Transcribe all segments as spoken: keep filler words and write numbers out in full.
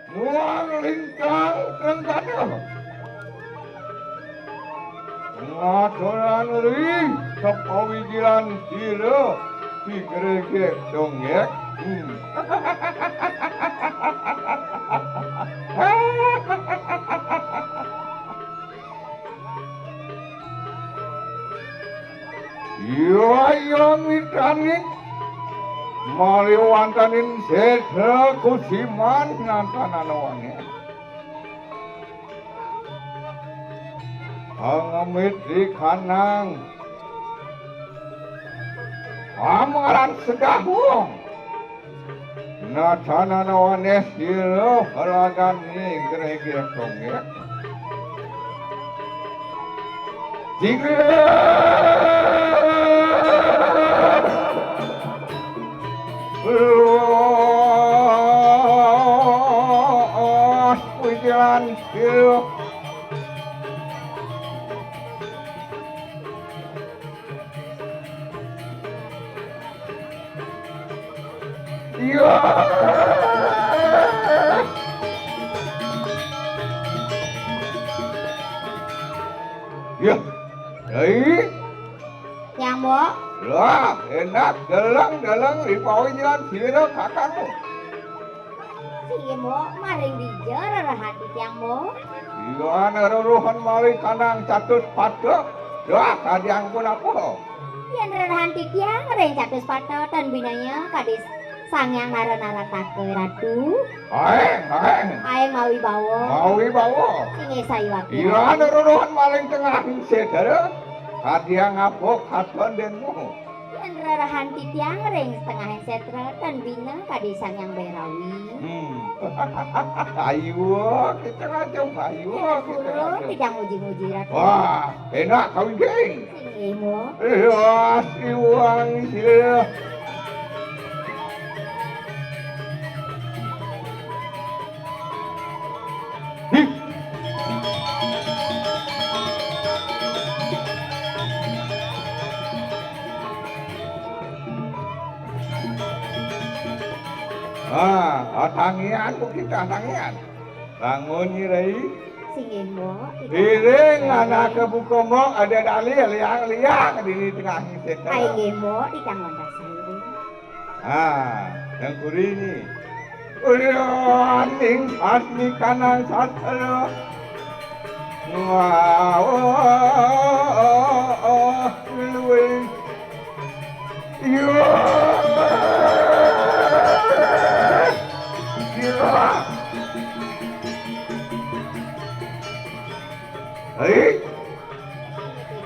Muang lintang tenggana. Ngaturan ring kapawijilan sira si Gregek Donggek. Hmm. Iya, iya, mitraning maliwantaning sétra kusiman nantanané. Pangemit di kanang amaran sedahung. Nacanana wanes sira halagan ni Gregek Tonggek. Jingga luas pujian sira. Iya. Iya. Rai. Nyamuk. Lah, enak deleng-deleng ri pawijilan sira kakangmu. Sing Mbok, maring dija rerahan titiang, Mbok? Iya, ana reruhan maring kanang catus pata. Dah, kadiang pun apa? Yén rerahan titiang ring catus pata tan binaya kadi Sang Hyang Nara Narataka, Ratu. Aéng, aéng. Aéng mawibawa. Mawibawa. Sing sayuwakti. Iya, ana reruhan maring tengahing sétra. Kadiang apa katon denmu? Yén rerahan titiang ring tengahing sétra, tan bina kadi Sang Hyang Bairawi. Hmm. Ayo, kita ngajum, ayo, kita ngajum. Titiang muji-muji, Ratu. Wah, enak kawingking. Sing imo. Iya, siwang sira. Ah, atangian, bukit atangian. Bangun, Nyi Rai. Sing imo. Iring anak kebuka mok ada dali liang-liang di tengah ngisit. Ai imo, di tangan dasar. Ah, yang kuri ni. Urianing asmi kanang sastra. Wah, oh, oh, oh, oh, luwih. Iya. Iya. Hei.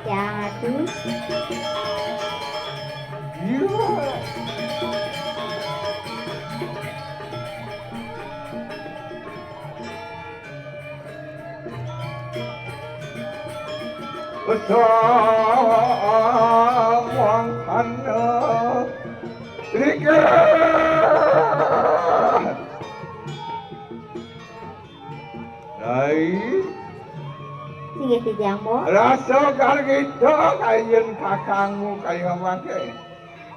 Jatuh. Samangkana rika. Rai. Singgih titiang, Mbok. Rasa gargita kayun kakangmu kaya mangke.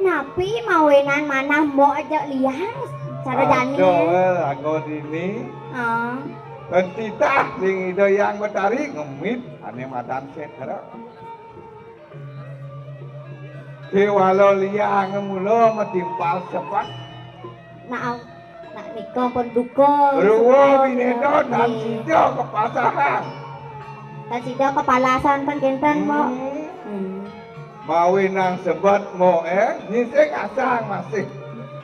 Napi mawinan manah Mbok aja liang cara jani. Aduh, lagu dini. Ah. Pentitah sing Ida Hyang Betari ngemit ané madan sétra. Kéwala liang mula matimpal sepat. Nah, nah nika pun duka. Ruwa bineda tan sida kepasahan. Tan sida kepalasan kan kénten, Mbok. Hmm. Hmm. Mawi nang sebet mo, eh, nyingsing asang masih.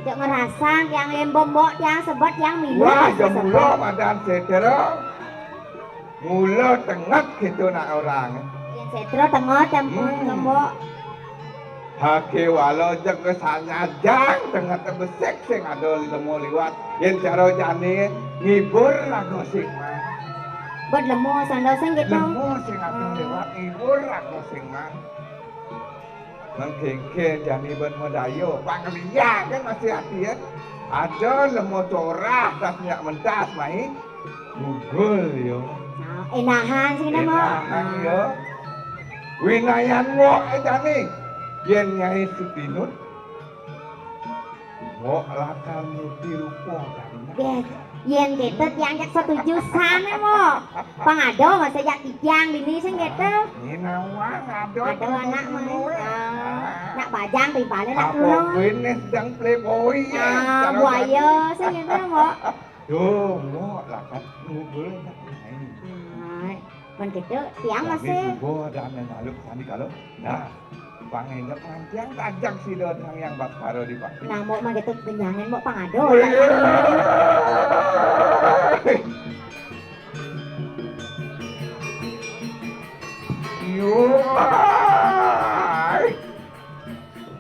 Cek ngerasang yang embom, Mbok, tiang sebet, tiang minum. Wah, jemula madan sétra. Mula tenget gitu nak orang. Yén sétra tenget, ampun, hmm. Mbok. Haké wala jeg kesanyajang tenget besik sing ada lemo liwat. Yén cara jani ngibur raga sing man. Bot lemo sandal sing gitu. Lemo sing ada lewat ngibur raga sing man. Mengkengke jani ben medaya, panglia kan masih hati ya. Ada lemo corah tas minyak mentas mai. Gugul ya. Nah, enahan sing nama. Enahan ya. Winayan wok eh jani. Yen Nyai Sutinut. Wok lakar nuti rupa jani. Yes. Yén kéto tiang jak setuju sané, Mbok. Pang ada masih jak titiang dini sing kéto. Ini nawang ada. Ada anak mah. Ah, nak bajang di balik nak apa turun. Kuwi nih sedang playboy ya. Ah, buaya sing kéto, Mbok. Duh, Mbok, lakat ngubul nak main. Nah, men kéto tiang masih. Juga ada ame malu sandi kalau. Nah, Pang éndah ngantiang tajak sida Sang Hyang Batara Dipati. Nah, Mbok mah gitu genjangan, Mbok pang ada. Yo.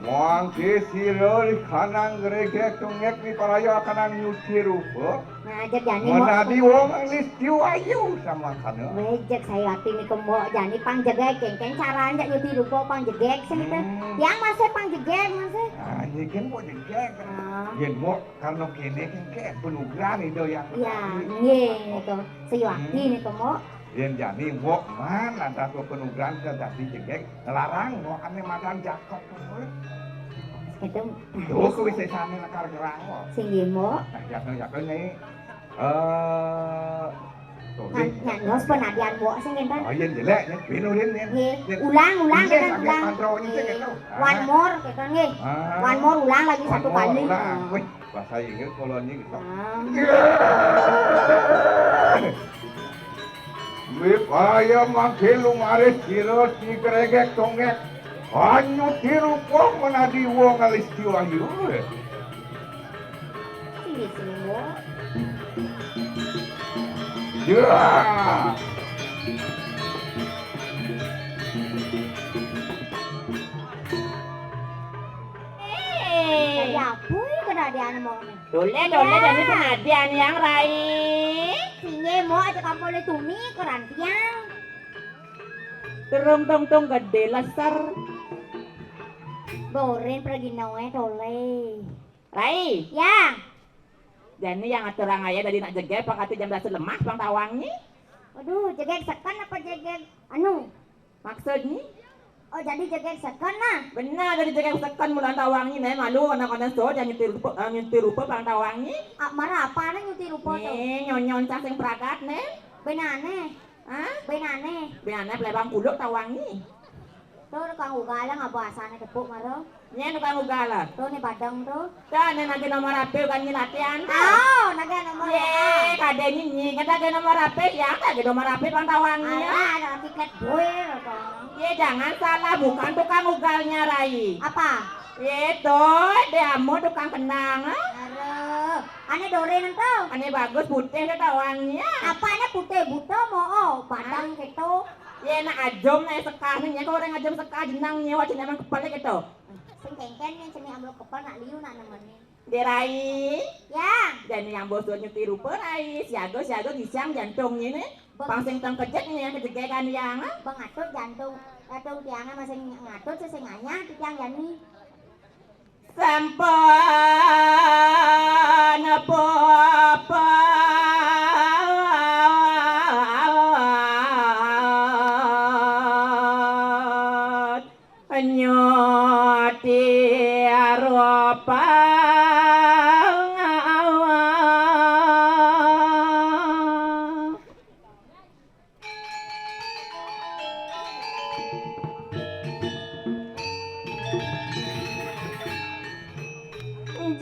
Mangké sira kanang gregek tungek ni paraya kanang nyuci rupa. Nah, jak jani, Mbok. Menadi wong listiwa ayu sama kana. Wéh, jak saya ati niku, Mbok, jani pang jegég, kéngkén carane jak nyuci rupa pang jegég sing itu. Hmm. Tiang masih pang jegég, masih. Ah, ini kan Mbok jegég. Ah. Yén Mbok karena kéné kan ké penugrahan itu yang. Iya, nggih, niku. Saya ati niku, Mbok. Yén jani Mbok man lantas penugrahan ke dadi jegég, ngelarang Mbok ane madan jakep. Itu. Tuh, kuwi sesane nekar kerang kok. Sing nggih, Mbok. Nah, jaga-jaga nyai. Eh, tuh, nah, nggih. Nyantos penadian, Mbok, sing ngenten. Oh, iya, jelek, ya. Pinurin, ya. Nggih. Nggih. Ulang, ulang, nggih, kita sampai ulang. Kontrolnya, nggih. Gitu. One more, gitu, nggih. Ah. One more, ulang lagi satu kali. One more, ulang. Nah. Wih, bahasa Inggris, kolonnya gitu. Ah. Wipaya mangke lumaris sira si gregek tongek. Anyuti rupa menadi wong alis diwayu. Sini, sini, Mbok. Ya. Eh. Ya, bui kena dia mau. Dole, dole, ya. Dadi penadian yang Rai. Sinye mo aja kampole tuni kerantiang. Terung tong tong gede lesar. Borin pergi noe dole. Rai. Ya. Jani yang aturang ayah dari nak jegeg, pakati jam dasar lemah, pang tawangi. Waduh, jegeg seken apa jegeg anu? Maksudnya? Oh, jadi jegeg seken nah? Benar, jadi jegeg seken mulan tawangi, nah, malu anak-anak so, jangan nyuti rupa, eh, nyuti rupa pang tawangi. Ah, marah apa anak nyuti rupa tuh? Nih, nyonyon cacing pragat, nih. Benane. Hah? Benane. Benane pelebang kuluk tawangi. Tuh, tukang ugal lah, nggak bahasanya tepuk, maro. Nyén tukang ugal. Tuh, nih badang tuh. Tuh, nih nagih nomor H P kan nyi latihan tuh. Oh, nagih nomor. Ye, ya. Kadé nyi, nyi, kan nagih nomor H P, ya, nagih nomor H P pang tawangi ya. Alah, ada tiket boy, tuh. Ye, jangan salah, bukan tukang ugalnya, Rai. Apa? Ye, tuh, dia mau tukang kenang, ah. Aduh, ane dore nento. Ane bagus putih tuh tawangi ya. Apa ane putih buto mo, oh, badang gitu. Ye, nak ajom, nak sekah nih, ya, kalau orang ajom sekah jenang nyewa jenang kepala gitu. Sing kengken nih, sini ambil kepala nak liu nak nemenin. Derai. Ya. Jani yang bosok nyuti rupa, Rai. Siaga, siaga, gisang, jantung ini. Bang. Pang sing tengkejek ini yang kejegekan yang, ah. Bang atut jantung, jantung tiangnya masih ngatut, sesenganya, tiang jani. Sampun puput. Nyuti rupa.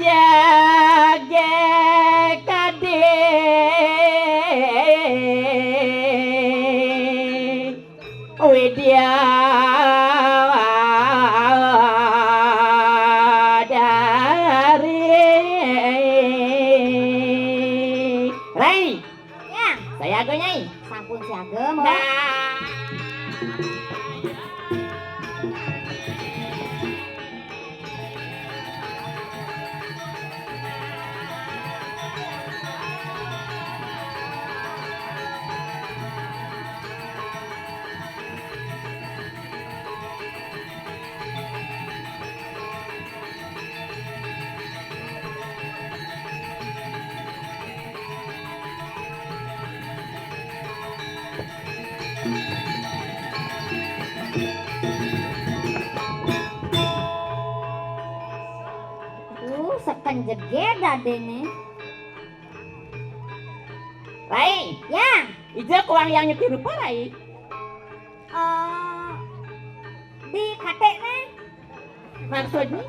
Jage kadé. Widya dari. Rai. Ya. Saya agak nyai. Sampun siaga, Mbok. Nah. Uh, seken jeger dadene. Rai. Ya. Ija kuang yang nyuti rupa, Rai? Eh, di katek ne. Maksudnya?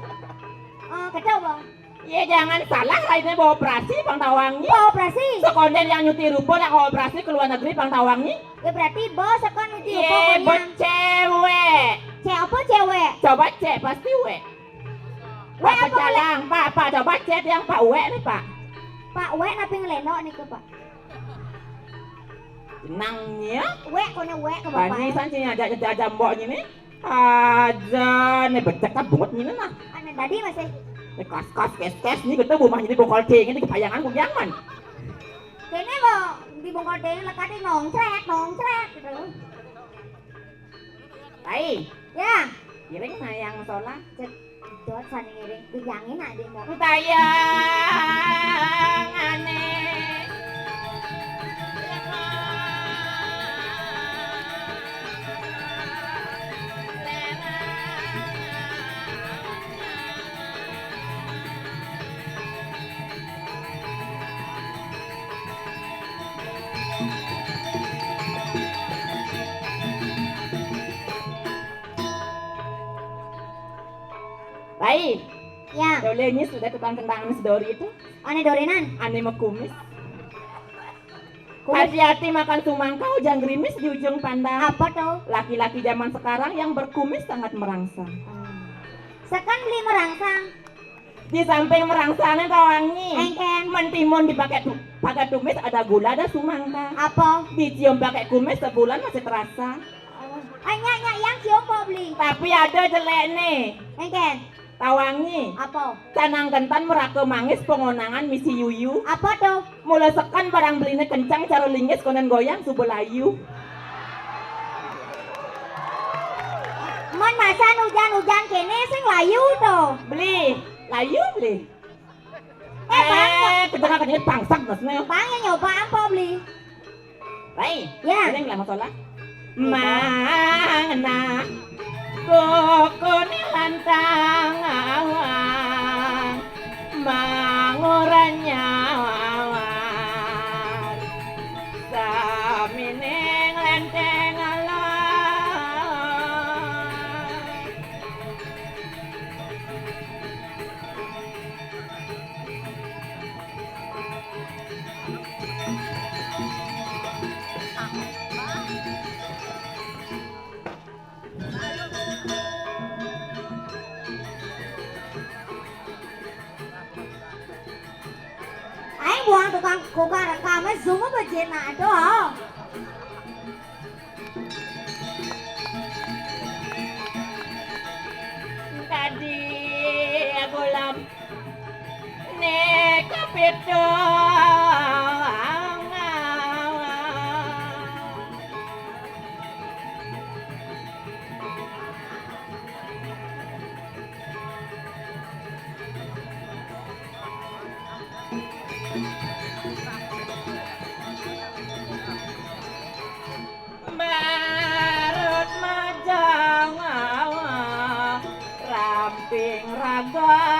Eh, kacau, Bang. Ya, jangan salah, Rai, ne bawa operasi pang tawang ni. Bawa operasi? Sekonden yang nyuti rupa nak operasi ke luar negeri pang tawang ni. Ya, berarti bos akan nyuti rupa. Ye, bos cewek. Cewek apa cewek? Coba cek, pasti wek. Wek apa, Calang, Pak, Pak, coba cek yang Pak Wek ni, Pak. Pak Wek napi ngelenok ni ke, Pak? Nang ni ya? Wek, kone wek ke Bapak. Bani san cini aja, aja, aja mbok ni ni. Aja ni becek ka bungut ni nah. Ane tadi masih. Ni kas, kas, kes, kes ni kita rumah ni bongkol ting ni kepayangan ku jangan. Kene bo di bongkol ting lekat di nongcret, nongcret gitu. Rai. Ya. Giring nah yang sola. Cet, dot sani ngiring. Biyangin ade mo. Tayang ane. Baik. Ya. Dole ini sudah tukang kentang Miss Dori itu. Ane dorenan. Ane mekumis. Kumis. Hati-hati makan sumangka, ujang gerimis di ujung pandang. Apa tuh? Laki-laki zaman sekarang yang berkumis sangat merangsang. Hmm. Sekan beli merangsang. Di samping merangsangnya tawangi. Engken. Mentimun dipakai tu-, pakai tumis ada gula, ada sumangka. Apa? Dicium pakai kumis sebulan masih terasa. Oh. Ah, nyak, nyak, yang cium po beli. Tapi ada jelek nih. Engken. Tawangi. Apa? Canang kentan meraka mangis pengonangan misi yuyu. Apa tuh? Mula sekan barang beline kencang cara linggis konen goyang suba layu. Mon masan ujan-ujan kene sing layu to. Beli, layu beli. Eh, Bang, eh, kita kan ini pangsak, Mas, nih. Bang yang nyoba apa beli? Rai, ya. Ini lama sola. Iya. Mangna koko ni lantang awang, manguranya awang, samining lenteng alang. Aing buang tukang, tukang rekamnya zoom apa Jena doh. Tadi aku lam Nika pitung. Barut majang ramping raga.